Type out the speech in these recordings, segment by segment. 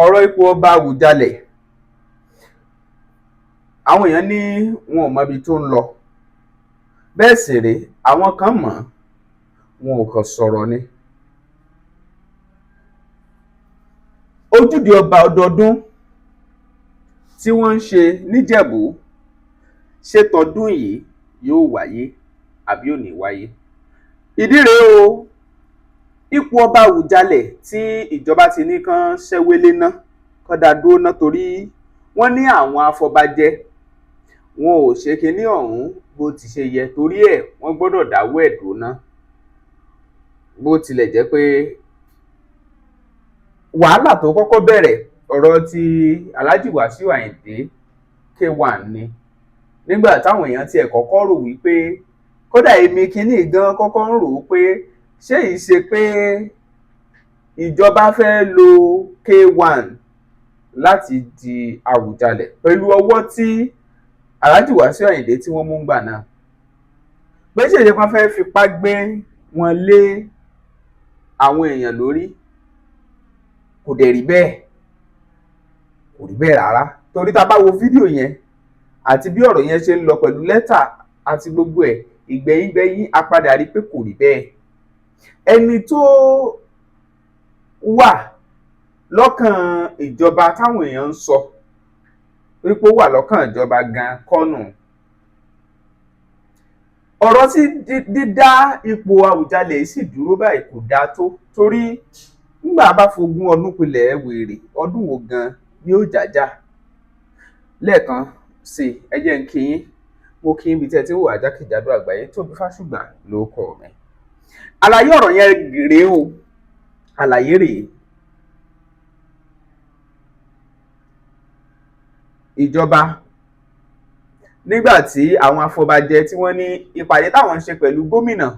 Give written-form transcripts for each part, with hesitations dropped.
Ọ̀rọ̀ ipò ọba Àwùjalẹ̀, àwọn èèyàn ní wọn ò mọbi tó ń lọ. Bẹ́ẹ̀ sì rèé, àwọn kan mọ̀ ọ́n, wọn ò kàn sọ̀rọ̀ ni. Ojúde ọba ọdọọdún tí wọ́n ń ṣe níjẹ̀bú, ṣé tọdún yìí yóò wáyé àbí ò ní wáyé? Ìdí rèé o, ipò ọba Àwùjalẹ̀ tí ìjọba ti ní kán ṣẹ́wélé ná, kán dá dúró ná, torí wọ́n ní àwọn afọbajẹ wọn ò ṣe kinní ọ̀hún bó ti ṣe yẹ, torí ẹ̀ wọ́n gbọ́dọ̀ dáwọ́ ẹ̀ dúró ná. Bó tilẹ̀ jẹ́ pé wàhálà tó kọ́kọ́ bẹ̀rẹ̀ ọ̀rọ̀ ti Alhaji Wasiu Ayinde K1 ni, nígbà táwọn èèyàn tiẹ̀ kọ́kọ́ rò wípé, kódà èmi kinní gan kọ́kọ́ ń rò ó pé ṣé ìí ṣe pé ìjọba fẹ́ lo K1 láti di Àwùjalẹ̀ pẹ̀lú ọwọ́ tí Alhaji Wasiu Ayinde tí wọ́n mú ńgbà náà, pé ṣé ìṣe pé wọ́n fẹ́ fipá gbé wọn lé àwọn èèyàn lórí. Kò dẹ̀ rí bẹ́ẹ̀, kò rí bẹ́ẹ̀ rárá, torí tá a bá wo fídíò yẹn àti bí ọ̀rọ̀ yẹn ṣe ń lọ pẹ̀lú lẹ́tà àti gbogbo ẹ̀, ìgbẹ̀yìngbẹ̀yìn a padà rí pé kò rí bẹ́ẹ̀. Ẹni tó wà lọ́kàn ìjọba táwọn èèyàn ń sọ wípé ó wà lọ́kàn ìjọba gan kọ́nù. Ọ̀rọ̀ tí dídá ipò Àwùjalẹ̀ sì dúró báyìí kò dáa tó, torí ńgbà bá fogún ọdún pilẹ̀ wèrè, ọdún wo gan ni ó jàjà? Lẹ́ẹ̀kan sí i, ẹ jẹ́ n kí yín, mo kí yín bí tí ẹ ti ń wò wá jákèjádò àgbáyé. Tóbi Fásùgbà lórúkọ mi. Àlàyé ọ̀rọ̀ yẹn rèé o, àlàyé rèé. Ìjọba, nígbà tí àwọn afọbajẹ tí wọ́n ní ìpàdé táwọn ń ṣe pẹ̀lú gómìnà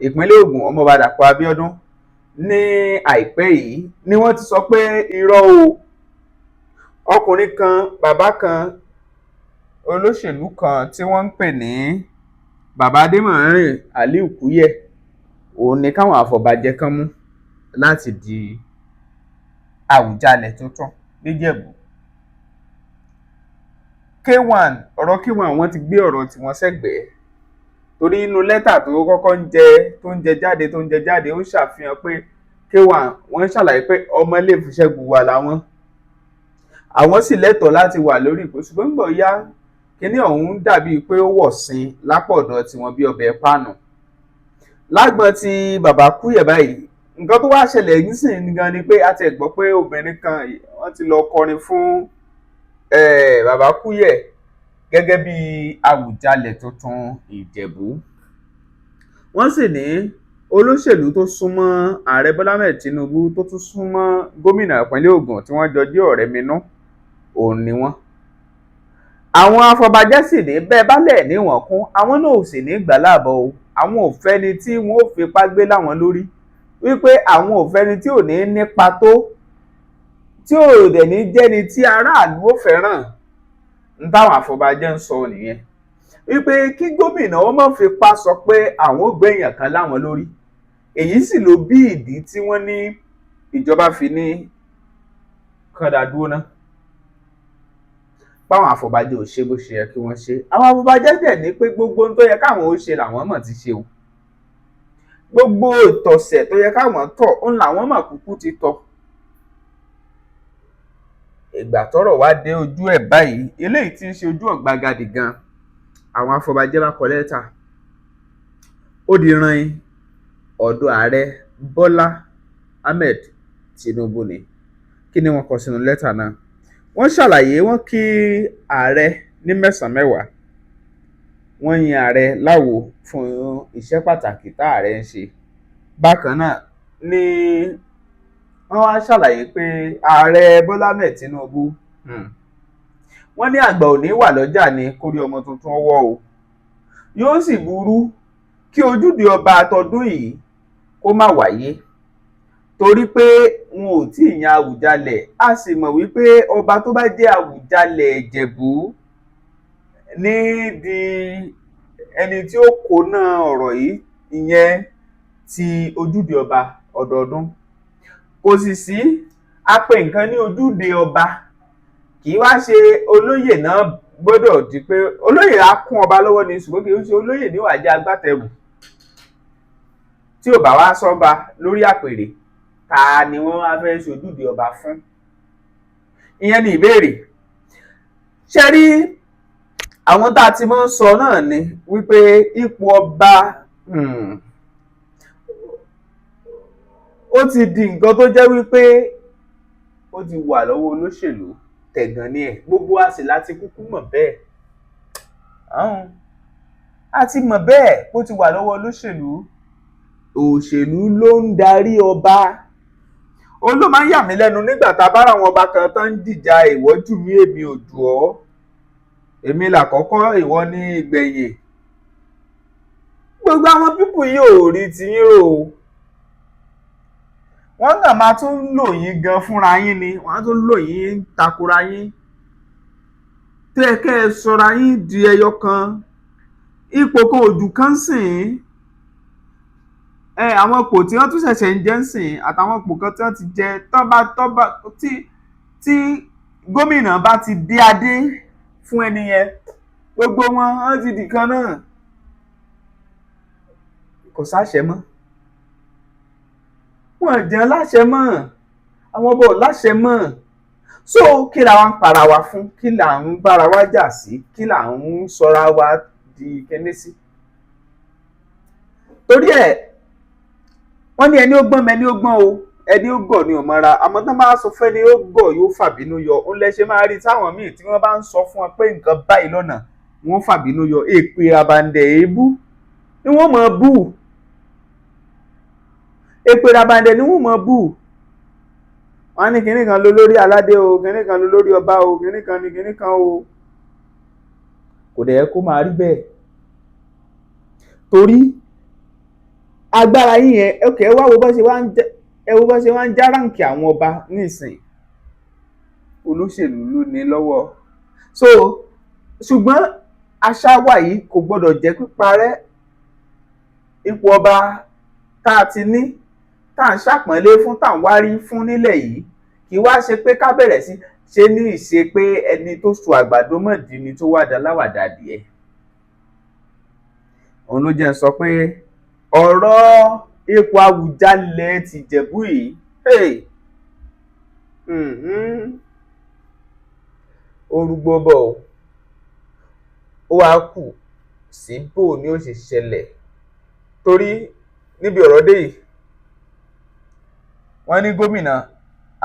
ìpínlẹ̀ Ògùn Ọmọọba Dàpọ̀ Abíọ́dún ní àìpẹ́ yìí, ni wọ́n ti sọ pé irọ́ o, ọkùnrin kan, bàbá kan, olóṣèlú kan tí wọ́n ń pè ní Bàbá Adémọ̀rìn Aliu Kúyẹ̀, òun ni káwọn afọbajẹ kan mú láti di Àwùjalẹ̀ tuntun níjẹ̀bú. K1, ọ̀rọ̀ K1, wọ́n ti gbé ọ̀rọ̀ tiwọn sẹ́gbẹ̀ẹ́, torí inú lẹ́tà tó kọ́kọ́ ń jẹ tó ń jẹ jáde tó ń jẹ jáde, ó ń ṣàfihàn pé K1, wọ́n ń ṣàlàyé pé ọmọ ilé Fùṣẹ́gbùwà làwọn, àwọn sì lẹ́tọ̀ọ́ láti wà lórí ipò, ṣùgbọ́n gbọ̀ ya kinní ọ̀hún dàbíi pé ó wọ̀ sin lápọ̀dọ̀ tiwọn bí ọbẹ̀ páànù. Lágbọn ti bàbá Kúyẹ̀ báyìí, nǹkan tó wá ṣẹlẹ̀ nísìnyí gan ni pé a ti gbọ́ pé obìnrin kan wọ́n ti lọ kọrin fún bàbá Kúyẹ̀ gẹ́gẹ́ bí Àwùjalẹ̀ tuntun Ìjẹ̀bú. Wọ́n sì ní olóṣèlú tó súnmọ́ ààrẹ Bọ́lá Ahmed Tinubu, tó tún súnmọ́ gómìnà ìpínlẹ̀ Ògùn tí wọ́n jọ jẹ́ ọ̀rẹ́ minú, òun ni wọ́n. Àwọn afọbajẹ́ sì ní bẹ́ẹ̀ bá lẹ̀ níwọ̀n kún, àwọn náà ò sì ní gbà láàbọ̀ o. Àwọn ò fẹ́ni tí wọ́n ó fipá gbé láwọn lórí, wípé àwọn ò fẹ́ni tí ò ní nípa tó, tí ò dẹ̀ ní jẹ́ni tí aráàlú ó fẹ́ràn. N táwọn afọbajẹ́ ń sọ nìyẹn, wípé kí gómìnà ó má fipá sọ pé àwọn ò gbé èèyàn kan láwọn lórí. Èyí sì ló bí ìdí tí wọ́n ní ìjọba fi ní kán dá dúró ná, páwọn afọbajẹ́ ò ṣe bó ṣe yẹ kí wọ́n ṣe. Àwọn afọbajẹ́ dẹ̀ ní pé gbogbo ohun tó yẹ káwọn ó ṣe làwọn mọ̀ ti ṣe o, gbogbo ìtọ̀sẹ̀ tó yẹ káwọn tọ̀ ń làwọn mọ̀ kúkú ti tọ̀. Ìgbà tọ́rọ̀ wá dé ojú ẹ̀ báyìí, eléyìí tí ń ṣe ojú ọ̀gbagadì gan, àwọn afọbajẹ́ bá kọ lẹ́tà, ó di rin ọ̀dọ̀ ààrẹ Bọ́lá Ahmed Tinubu ni. Kí ni wọ́n kọ sínú lẹ́tà náà? Wọ́n ṣàlàyé, wọ́n kí ààrẹ ní mẹ́sàn-án mẹ́wàá, wọ́n yin ààrẹ láwo fún iṣẹ́ pàtàkì táàrẹ ń ṣe. Bákan náà ni wọ́n wá ṣàlàyé pé ààrẹ Bọ́lá Ahmed Tinubu, wọ́n ní àgbà ò ní wà lọ́jà ní kórí ọmọ tuntun ọwọ́ o, yóò sì burú kí ojúde ọba tọdún yìí kó má wáyé, torí pé wọn ò tí ì yan Àwùjalẹ̀. A sì mọ̀ wípé ọba tó bá jẹ́ Àwùjalẹ̀ Ìjẹ̀bú ní di ẹni tí ó kóná ọ̀rọ̀ yìí, ìyẹn ti ojúde ọba ọdọọdún. Kò sì sí A pe nǹkan ní ojúde ọba, kì í wá ṣe olóyè náà gbọ́dọ̀ di pé olóyè á kún ọba lọ́wọ́ ni, ṣùgbọ́n kì í ṣe olóyè ní wàá jẹ́ agbátẹrù. Tí ò bá wá sọ́ba lórí àpèrè, ta ni wọ́n wá fẹ́ ṣojúde ọba fún? Ìyẹn ni ìbéèrè. Ṣe rí àwọn tá a ti máa ń sọ náà ni wípé ipò ọba ó ti di nǹkan tó jẹ́ wípé ó ti wà lọ́wọ́ olóṣèlú tẹ̀gàn ni ẹ̀, gbogbo wa sì láti kúkú mọ̀ bẹ́ẹ̀. A ti mọ̀ bẹ́ẹ̀, ó ti wà lọ́wọ́ olóṣèlú. Òṣèlú ló ń darí ọba. Òun ló máa ń yà mí lẹ́nu nígbà tá a bá ráwọn ọba kan tán ń dìjà ìwọ́jú mi, èmi ò jù ọ́, èmi làkọ́kọ́, ìwọ ní ìgbẹ̀yìn. Gbogbo àwọn people yìí ò rí tiyín rò ó. Wọ́n kàn máa tún lò yín gan fúnra yín ni, wọ́n á tún lò yín takora yín. Tó yẹ kẹ́ ẹ sọra yín di ẹyọ kan. Ipò kan ò jù kan sìn. Ẹ àwọn ipò tí wọ́n tún ṣẹ̀ṣẹ̀ ń jẹ́ ń sìn àtàwọn ipò kan tí wọ́n ti jẹ, tán bá tán bá tí gómìnà bá ti dé adé fún ẹni yẹn, gbogbo wọn wọ́n ti dì kan náà. Kò sáṣẹ mọ́. Wọn jẹ́ láṣẹ mọ́. Àwọn ọba ò láṣẹ mọ́. So kí la wá ń para wa fún? Kí là ń bára wa jà sí? Kí là ń sọra wa di kíní sí? Torí ẹ̀ wọ́n ní ẹni ó gbọ́n mẹni ó gbọ́n o, ẹni ó gọ̀ ni ò mọ́ra. Àmọ́ tán bá sọ fẹ́ni ó gọ̀, yóò fàbínú yọ. Ó lẹ ṣe máa rí táwọn míì tí wọ́n bá ń sọ fún wọn pé nǹkan báyìí lọ́nà, wọ́n fàbínú yọ. Èpè ràbàǹdẹ̀ èébú ni wọ́n máa bú. Èpè ràbàǹdẹ̀ ni wọ́n máa bú. Wọ́n á ní kinní kan ló lórí aládé o, kinní kan ló lórí ọba o, kinní kan ní kinní kan o. Kò dẹ̀ yẹ kó máa rí bẹ́ẹ̀. Torí agbára yín yẹn, okay, ẹ wá wo bó ṣe wá ń jẹ́, ẹ wo bó ṣe wá ń já rank àwọn ọba nísìn. Olóṣèlú ló ní lọ́wọ́. So ṣùgbọ́n àṣà wa yìí kò gbọdọ̀ jẹ́ píparẹ́. Ipò ọba tá a ti ní, tá à ń ṣàpọ́nlé fún, tá à ń wárí fún nílẹ̀ yìí, kì í wá ṣe pé ká bẹ̀rẹ̀ sí ṣe ní ìṣe pé ẹni tó so àgbàdo mọ̀dí ni tó wá da láwàdà adìẹ. Òun ló jẹ́ n sọ pé ọ̀rọ̀ ipò Àwùjalẹ̀ tìjẹ̀bú yìí, hey, ó rúgbó bọ̀ o. Ó wá kù sí bó ni ó ṣe ṣẹlẹ̀. Torí níbi ọ̀rọ̀ dé yìí, wọ́n ní gómìnà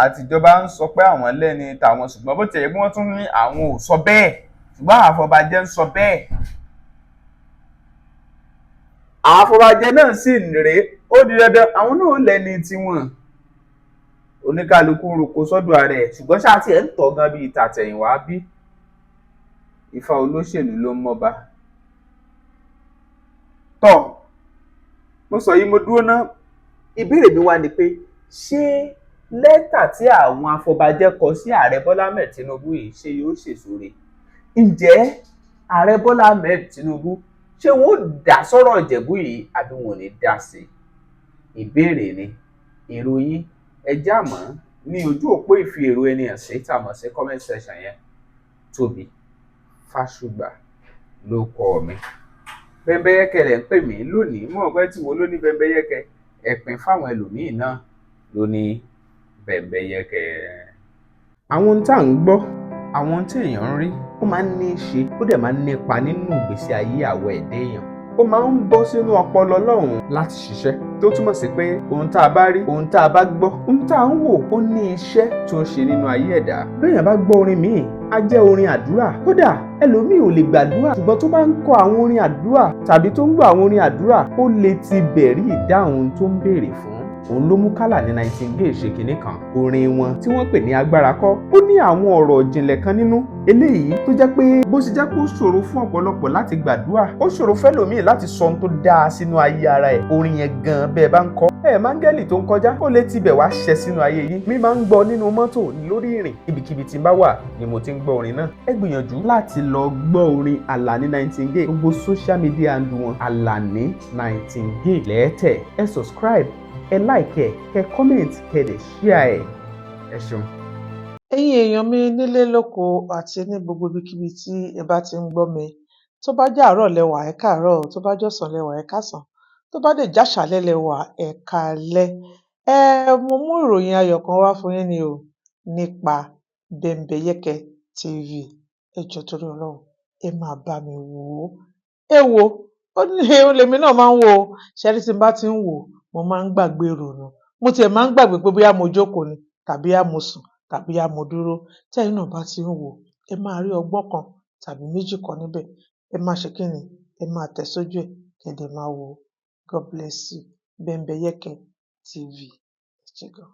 àtìjọba ń sọ pé àwọn lẹ́ni tàwọn, ṣùgbọ́n bó tiẹ̀ jẹ́ pé wọ́n tún ní àwọn ò sọ bẹ́ẹ̀, ṣùgbọ́n àwọn afọbajẹ́ ń sọ bẹ́ẹ̀. Àwọn afọbajẹ́ náà sì rèé, ó di dandan àwọn náà ó lẹ́ni tiwọn. Oníkálukú ń roko sọ́dọ̀ ara ẹ̀, ṣùgbọ́n ṣáà tiẹ̀ ń tọ́ gan bíi tàtẹ̀yìnwá bí. Ifá olóṣèlú ló ń mọ́ba. Tọ́ mo sọ yìí, mo dúró ná. Ìbéèrè mi wá ni pé ṣé lẹ́tà tí àwọn afọbajẹ́ kọ sí Ààrẹ Bọ́lá Ahmed Tinubu yìí, ṣé yóò ṣèso re? Ǹjẹ́ Ààrẹ Bọ́lá Ahmed Tinubu, ṣé wọn ó dá sọ́rọ̀ Ìjẹ̀bú yìí àbí wọn ò ní dá sí i? Ìbéèrè ni. Èrò yín ẹ já mọ́ ní ojú òpó ìfi èrò ẹni hàn sí tá a mọ̀ sí comment section yẹn. Tóbi Fásùgbà ló kọ mi. Bẹ́ńbẹ́yẹ́kẹ́ lẹ̀ ń pè mí lónìí. Mo mọ̀ pé tí wo ló ní bẹ́ńbẹ́yẹ́kẹ́, ẹ̀pìn fáwọn ẹlòmíì náà ló ní bẹ́ńbẹ́yẹ́kẹ́. Àwọn ohun tá à ń gbọ́, àwọn ohun tí èèyàn ń rí, ó máa ń ní í ṣe, ó dẹ̀ máa ń nípa nínú ìgbésí ayé àwa ẹ̀dá èèyàn. Ó máa ń bọ́ sínú ọpọlọ lọ́hùn-ún láti ṣiṣẹ́, tó túmọ̀ sí pé ohun tá a bá rí, ohun tá a bá gbọ́, ohun tá a ń wò, ó ní iṣẹ́ tó ń ṣe nínú ayé ẹ̀dá. Béèyàn bá gbọ́ orin míì, á jẹ́ orin àdúrà. Kódà ẹlòmíì ò lè gbàdúrà, ṣùgbọ́n tó bá ń kọ àwọn orin àdúrà tàbí tó ń gbọ́ àwọn orin àdúrà, ó lè ti bẹ̀rí ìdáhùn ohun tó ń béèrè fún. Òun ló mú Kálàní Nightingale ṣe kinní kan. Orin wọn tí wọ́n pè ní Agbára Kọ́, ó ní àwọn ọ̀rọ̀ ìjìnlẹ̀ kan nínú eléyìí tó jẹ́ pé bó ṣe jẹ́ pé ó ṣòro fún ọ̀pọ̀lọpọ̀ láti gbàdúrà, ó ṣòro fẹ́lòmíì láti sọ ohun tó dáa sínú ayé ara ẹ̀. Orin yẹn gan, bẹ́ẹ̀ bá ń kọ ẹ̀, máńgẹ́lì tó ń kọjá ó lè tibẹ̀ wá ṣẹ sínú ayé yìí. Mi máa ń gbọ́ nínú mọ́tò, lórí ìrìn, ibikíbi tí n bá wà ni mo ti ń gbọ́ orin náà. Ẹ gbìyànjú láti lọ gbọ́ orin Àlàní Nightingale. Gbogbo social media handle wọn, Àlàní Nightingale lẹ́ẹ̀tẹ̀. Ẹ subscribe, ẹ like, ẹ kẹ comment, kẹ dẹ̀ share ẹ. Ẹ Ẹ ṣeun. Ẹ̀yin èèyàn mi nílé lóko àti ní gbogbo ibikíbi tí ẹ bá ti ń gbọ́ mi, tó bá jẹ́ àárọ̀ lẹ wà, ẹ káàárọ̀ o, tó bá jọ̀sán lẹ wà, ẹ káàsán, tó bá dẹ̀ jáṣàálẹ́ lẹ wà, ẹ káalẹ́. Mo mú ìròyìn ayọ̀ kan wá fún yín ni o nípa Bembeyeke TV. Ẹ jọ̀ọ́ torí Ọlọ́run, ẹ máa bá mi wò ó. Ẹ wo, ó ní òun lèmi náà máa ń wò ó. Ṣé rí, tí n bá ti ń wò ó, mo máa ń gbàgbé ìrònú. Mo tiẹ̀ máa ń gbàgbé pé bóyá mo jókòó ni tàbí bóyá mo sùn tàbí bóyá mo dúró. Tẹ́yin náà bá ti ń wò ó, ẹ máa rí ọgbọ́n kan tàbí méjì kọ́ níbẹ̀. Ẹ máa ṣe kí ni? Ẹ máa tẹ̀ sójú ẹ̀, kẹ́ dẹ̀ máa wò ó. God bless you. Bembeyeke TV. Ẹ ṣé gan.